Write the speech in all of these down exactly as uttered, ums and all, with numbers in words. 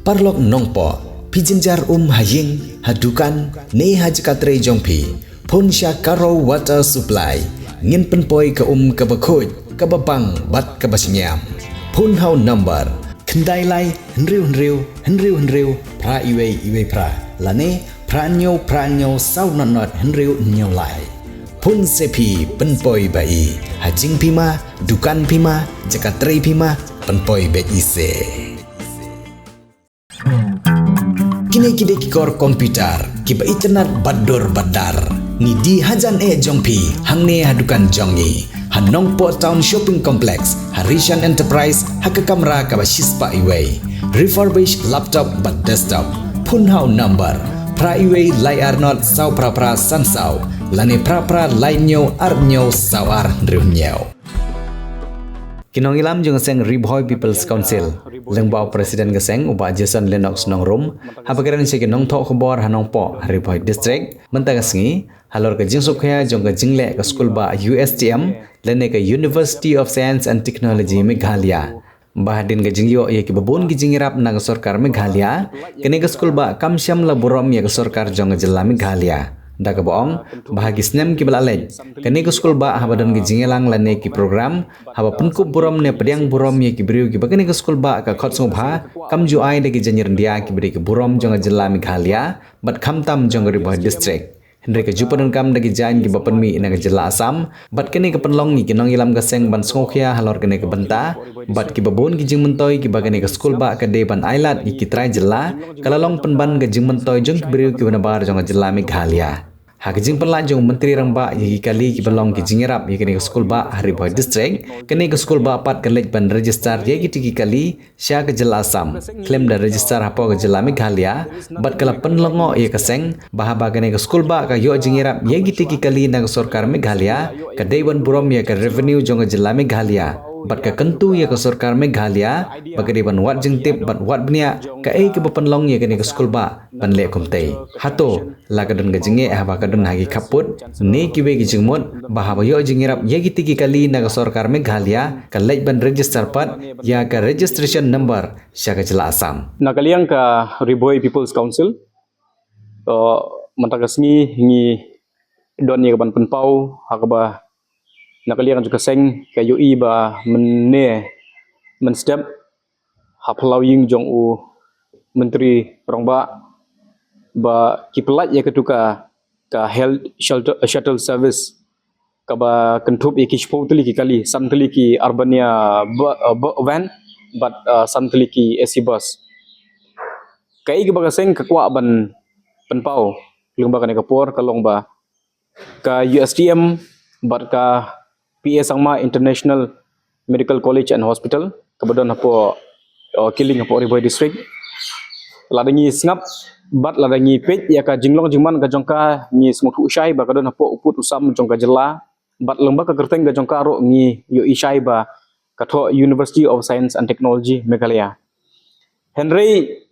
Paralok Nongpoh, phi jynjar um ha ïing, ha dukan, ne ha jaka trei jong phi, phone sha Karo Water Supply. Ngin pynpoi ka um kaba khuid, kaba bang bad kaba shngiam. Phone ha u number khyndai lai hynriew hynriew hynriew hynriew phra iwei iwei phra, lane phra hynñiew phra hynñiew saw nod nod hynriew hynñiew lai. Phone se phi, pynpoi ba i. Ha jingpima, dukan pima, jaka trei pima, pynpoi beit i se. Kine ki dei ki kor computer kiba itynnad bad dur bad dar. Ngi die hajan eh jong phi hangne ha dukan jong ngi, ha Nongpoh Town Shopping Complex, ha Rishan Enterprise, ha ka kamra kaba shispah iwei. Refurbished laptop bad desktop. Phone ha u number phra iwei lai ar nod saw phra phra san saw, lane phra phra lai hynñiew ar hynñiew saw ar hynriew hynñiew. Ki nongïalam jong ka seng Ri Bhoi People's Council, lyngba u President ka seng u Bah Jason Lennox Nongrum, haba kren sha ki nongthoh khubor ha Nongpoh, ha Ri Bhoi District mynta ka sngi, halor ka jingsngewkhia jong ka jingleh ka skul bah U S T M lane ka University of Science and Technology Meghalaya. Ba hadien ka jingïoh ïa kiba bun ki jingïarap na ka sorkar Meghalaya, kane ka skul bah kam shym la burom ïa ka sorkar jong ka jylla Meghalaya. Da kaba ong ba ha ki snem kiba la leit, kane ka skul bah haba don ki jingïalang lane ki program, haba pynkup burom ne pdiang burom ïa ki briew kiba kane ka skul bah ka khot sngewbha, kam ju ai da ki jaiñryndia kiba dei ki burom jong ka jylla Meghalaya bad khamtam jong ka Ri Bhoi District. Hynrei ka ju pyndonkam da ki jaiñ kiba pynmih na ka jylla Assam, bad kane ka pynlong ïa ki nongïalam ka seng ban sngewkhia halor kane ka bynta, bad kiba bun ki jingmyntoi kiba kane ka skul bah ka dei ban ailad ïa ki trai jylla, ka la long pynban ka jingmyntoi jong ki briew kiba nabar jong ka jylla Meghalaya. Ha ka jingpynlait jong u Myntri Rangbah ïa ki kali kiba long ki jingïarap ïa kane ka skul bah ha Ri Bhoi District, kane ka skul bah pat ka leit ban register ïa kitei ki kali sha ka jylla Assam khlem da register hapoh ka jylla Meghalaya, bad ka la pynlyngngoh ïa ka seng ba haba kane ka skul bah ka ïoh jingïarap ïa kitei ki kali na ka sorkar Meghalaya, ka dei ban burom ïa ka revenue jong ka jylla Meghalaya, bad ka kyntu ïa ka sorkar Meghalaya ba ka dei ban wad jingtip bad wad bniah kaei kaba pynlong ïa kane ka skul bah ban leh kumtei. Hato la ka don ka jingeh haba ka don ha ki khappud ne kiwei ki jingmut ba haba ïoh jingïarap ïa kitei ki kali na ka sorkar Meghalaya, ka leit ban register pat ïa ka registration number sha ka jylla Assam? Na ka liang ka Ri Bhoi People's Council, uh, mynta ka sngi ngi don ïa ka ban pynpaw ha kaba na ka liang jong ka seng ka ïohi ba mynne mynstep ha phyllaw ïing jong u Myntri Rangbah ba ki pynlait ïa katu ka, ka health shuttle, shuttle service, kaba kynthup ïa ki shiphew tylli ki kali, san tylli ki Urbania bu-, uh, bu-, van, bad, uh, san tylli ki A C bus. Kaei kaba ka seng ka kwah ban pynpaw lyngba kane ka por ka long ba ka U S T M bad ka P A Sangma International Medical College and Hospital kaba don hapoh, uh, Killing hapoh Ri Bhoi District. Lada ngi sngap bad lada ngi peit ïa ka jinglong jingman ka jong ka, ngi sngewthuh shai ba ka don hapoh u pud u sam jong ka jylla, bad lyngba ka kyrteng ka jong ka ruh ngi ïohi shai ba ka thoh University of Science and Technology Meghalaya. Hynrei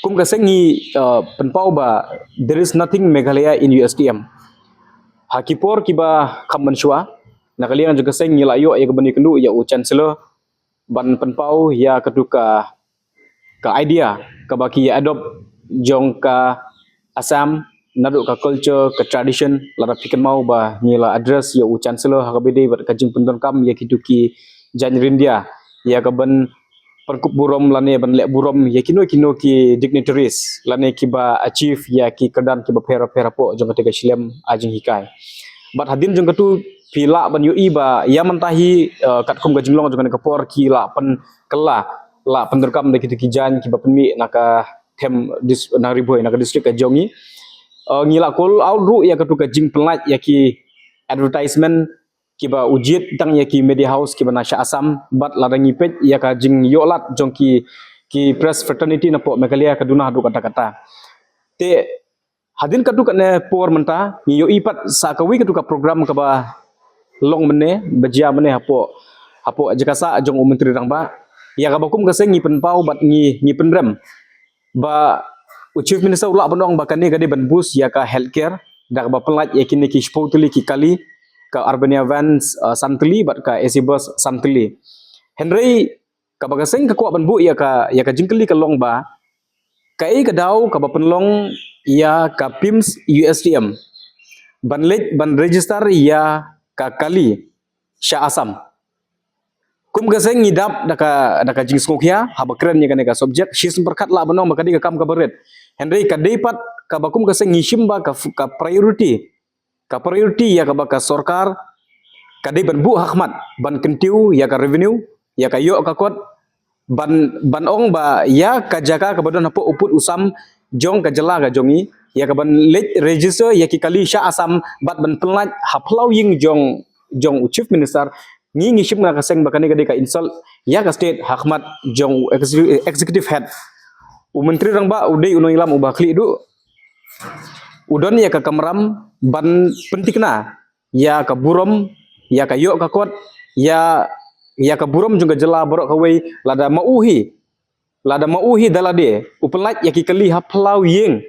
kum ka seng ngi, uh, pynpaw ba there is nothing Meghalaya in U S T M. Ha ki por kiba kham mynshuwa, na ka liang jong ka seng ngi la ïoh ïa ka ban ïakynduh ïa u Chancellor ban pynpaw ïa katu ka, ka idea kaba ki adopt jong ka Assam, naduh ka culture, ka tradition. Lada phi kynmaw ba ngi la address ïa u Chancellor ha kaba ïadei bad ka jingpyndonkam ïa kitu ki jaiñryndia ïa ka ban pynkup burom lane ban leh burom ïa kino kino ki dignitaries lane kiba achieve ïa ki kyrdan kiba pher pher hapoh jong kata ka shlem, ah, jinghikai. Bad hadien jong katu phi lah ban ïohi ba ïa mynta hi, eh, katkum ka jinglong jong kane ka por ki la pynkylla, la pyndonkam da kitu ki jaiñ kiba pynmih na ka them dis-, na Ri Bhoi, na ka district ka jong ngi. Eh, ngi la call out ruh ïa katu ka jingpynlait ïa ki advertisement kiba u jied tang ïa ki media house kiba na sha Assam, bad lada ngi peit ïa ka jingïoh lad jong ki, ki press fraternity napoh Meghalaya ka duna haduh katta katta. Te hadien katu kane por mynta ngi ïohi pat sa kawei katu ka program kaba long mynne, ba jia mynne hapoh, hapoh jaka sah jong u Myntri Rangbah. Ïa kaba kum ka seng ngi pynpaw bad ngi, ngi pynrem ba u Chief Minister u lah ban ong ba kane ka dei ban boost ïa ka healthcare da kaba pynlait ïa kine ki shiphew tylli ki kali, ka Urbania vans, uh, san tylli bad ka A C bus san tylli. Hynrei Kaba ka seng ka kwah ban buh ïa ka, ïa ka jingkylli ka long ba, kaei ka daw kaba pynlong ïa ka PIMS USTM ban leit ban register ïa ka kali sha Assam. Kum ka seng ngi dap da ka, da ka jingsngewkhia haba kren ïa kane ka subject, shisien pyrkhat lah ban ong ba ka dei ka kam kaba rit. Hynrei ka dei pat kaba kum ka seng ngi shim ba ka, ka priority, ka priority ïa kaba ka sorkar ka dei ban buh hakhmat ban kyntiew ïa ka revenue, ïa ka ïoh ka kot, ban, ban ong ba ïa ka jaka kaba don hapoh u pud u sam jong ka jylla ka jong ngi, ïa kaban leit register ïa ki kali sha Assam bad ban pynlait ha phyllaw ïing jong, jong u Chief Minister, ngi, ngi shim na ka seng ba kane ka dei ka insult ïa ka state ha khmat jong u execu-, executive head. U Myntri Rangbah u dei u nongïalam uba khlieh duh. U don ïa ka kamram ban pynthikna ïa ka burom, ïa ka ïoh ka kot, ïa, ïa ka burom jong ka jylla baroh kawei, lada ma u hi, lada ma u hi da lade u pynlait ïa ki kali ha phyllaw ïing,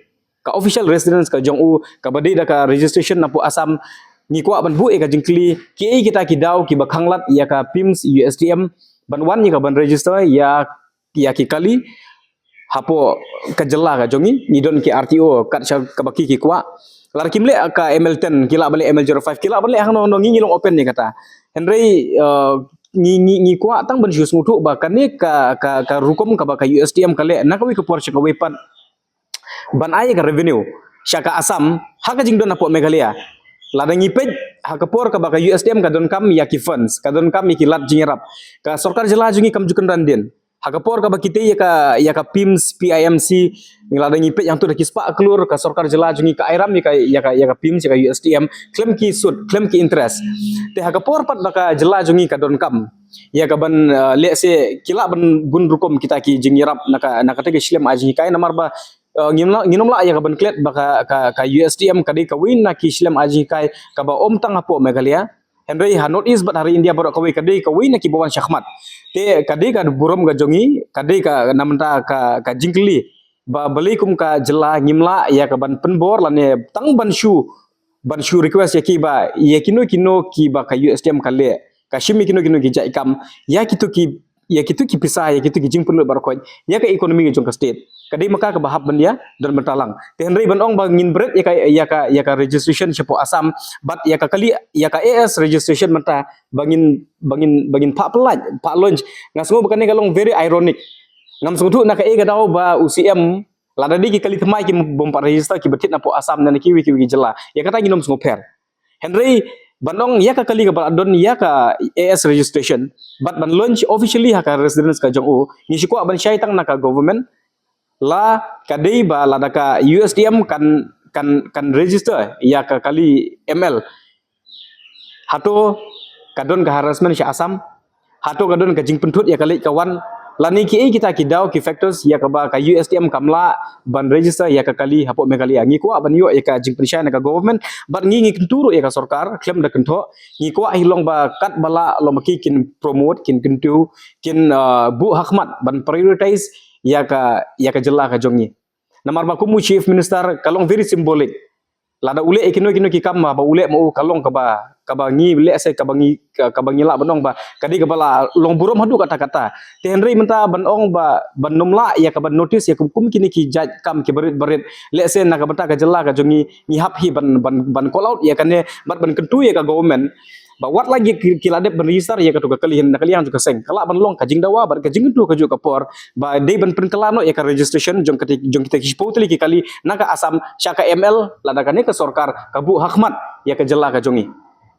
ka official residence ka jong u kaba dei da ka registration napoh Assam. Ngi kwah ban buh ïa ka jingkylli, kiei kita ki daw kiba khanglad ïa ka PIMS USTM ban wan ïa kaban register ïa, ïa ki kali hapoh ka jylla ka jong ngi? Ngi don ki RTO kat sha kaba ki, ki kwah. Lada kim leh ka ML ten, ki lah ban leh ML zero five, ki lah ban leh hangno hangno, ngi, ngi long open ïa kata. Hynrei, eh, ngi, ngi, ngi kwah tang ban shu sngewthuh ba kane ka, ka, ka rukom kaba ka USTM ka leh na kawei ka por sha kawei pat ban ai ka revenue sha ka Assam ha ka jingdon hapoh Meghalaya. Lada ngi peit ha ka por kaba ka USTM ka donkam ïa ki funds, ka donkam ïa ki lad jingïarap, ka sorkar jylla jong ngi kam ju kynran dien. Ha ka por kaba ki tei ïa ka, ïa ka PIMS, PIMC, lada ngi peit hangto da ki spah klur, ka sorkar jylla jong ngi ka airam ïa ka, ïa ka, ïa ka PIMS, ïa ka USTM khlem ki sut, khlem ki interest. Te ha ka por pat ba ka jylla jong ngi ka donkam ïa kaban, eh, leh se ki lah ban bun rukom kita ki jingïarap na ka, na kata ka shlem ai jinghikai, namar ba, eh, ngim lah, ngim lah ïa kaban klet ba ka, ka, ka USTM ka dei kawei na ki shlem ai jinghikai kaba ym tang hapoh Meghalaya, hynrei ha North East bad ha ri India baroh kawei ka dei kawei na kiba wan sha khmat. Te ka dei ka burom ka jong ngi, ka dei ka na bynta ka, ka jingkylli ba balei kum ka jylla ngim lah ïa kaban pynbor lane tang ban shu, ban shu request ïa ki ba ïa kino kino kiba ka USTM ka leh, ka shim ïa kino kino ki jait kam, ïa kito ki, ïa kito ki pisa, ïa kito ki jingpynlut baroh khoit ïa ka economy jong ka state. Ka dei ma ka kaba hap ban ïa don bynta lang. Te hynrei ban ong ba ngin bret ïa ka, ïa ka, ïa ka registration shapoh Assam bad ïa ka kali, ïa ka AS registration mynta ba ngin, ba ngin, ba ngin phah pynlait, phah launch. Nga sngew ba kane ka long very ironic. Ngam sngewthuh na kaei ka daw ba u CM, lada dei ki kali thymmai ki bym pat register kiba thied napoh Assam ne na kiwei kiwei ki jylla, ïa kata ngin ym sngewpher. Hynrei ban ong ïa ka kali kaba la don ïa ka AS registration bad ban launch officially ha ka residence ka jong u, ngi shu kwah ban shai tang na ka government. La ka dei ba lada ka USTM kan, kan, kan register ïa ka kali ML, hato ka don ka harassment sha Assam? Hato ka don ka jingpynthut ïa ka leit ka wan? Lane kiei kita ki daw ki factors ïa kaba ka USTM kam lah ban register ïa ka kali hapoh Meghalaya? Ngi kwah ban ïoh ïa ka jingpynshai na ka government bad ngi, ngi kyntu ruh ïa ka sorkar khlem da kynthoh. Ngi kwah hi long ba katba lah long ba ki kin promote, kin kyntu, kin, uh, buh hakhmat ban prioritize ïa ka, ïa ka jylla ka jong ngi. Namar ba kum u Chief Minister ka long very symbolic. Lada u leh ïa kino kino ki kam ba u leh ma u ka long kaba, kaba ngi leh se kaba ngi, ka-, kaba ngi lah ban ong ba ka dei kaba la long burom haduh katta katta. Te hynrei mynta ban ong ba ban ym lah ïa kaban notice ïa kum, kum kine ki jait kam kiba rit ba rit. Leh se na ka bynta ka jylla ka jong ngi, ngi hap hi ban, ban, ban call out ïa kane bad ban kyntu ïa ka government ba wat la ki, ki la dep ban register ïa kato ka kali na ka liang jong ka seng, ka lah ban long ka jingdawa bad ka jingkyntu kajuh ka por ba dei ban pynkylla noh ïa ka registration jong kata, jong kita ki shiphew tylli ki kali na ka Assam sha ka ML lada kane ka sorkar ka buh hakhmat ïa ka jylla ka jong ngi.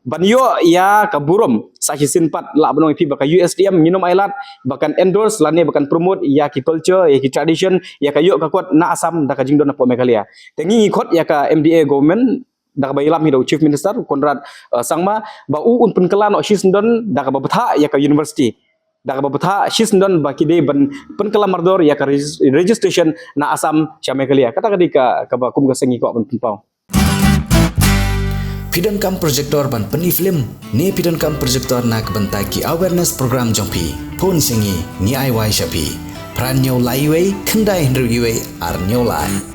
Ban ïoh ïa ka burom sa shisien pat lah ban ong ïa phi ba ka USTM ngin ym ailad ba kan endorse lane ba kan promote ïa ki culture, ïa ki tradition, ïa ka ïoh ka kot na Assam da ka jingdon hapoh Meghalaya. Te ngi, ngi khot ïa ka MDA government da kaba ïalam hi da u Chief Minister Conrad, uh, Sangma, ba u un pynkylla noh shisyndon da kaba bthah ïa ka university, da kaba bthah shisyndon ba ki dei ban pynkylla mardor ïa ka regis-, registration na Assam sha Meghalaya. Kata ka dei ka, kaba kum ka seng ngi kwah ban pynpaw. Phi donkam projector ban pyni film ne phi donkam projector na ka bynta ki awareness program jong phi? Phone sha ngi, ngi ai wai sha phi. Phra hynñiew lai wei, khyndai hynriew wei, ar hynñiew lai.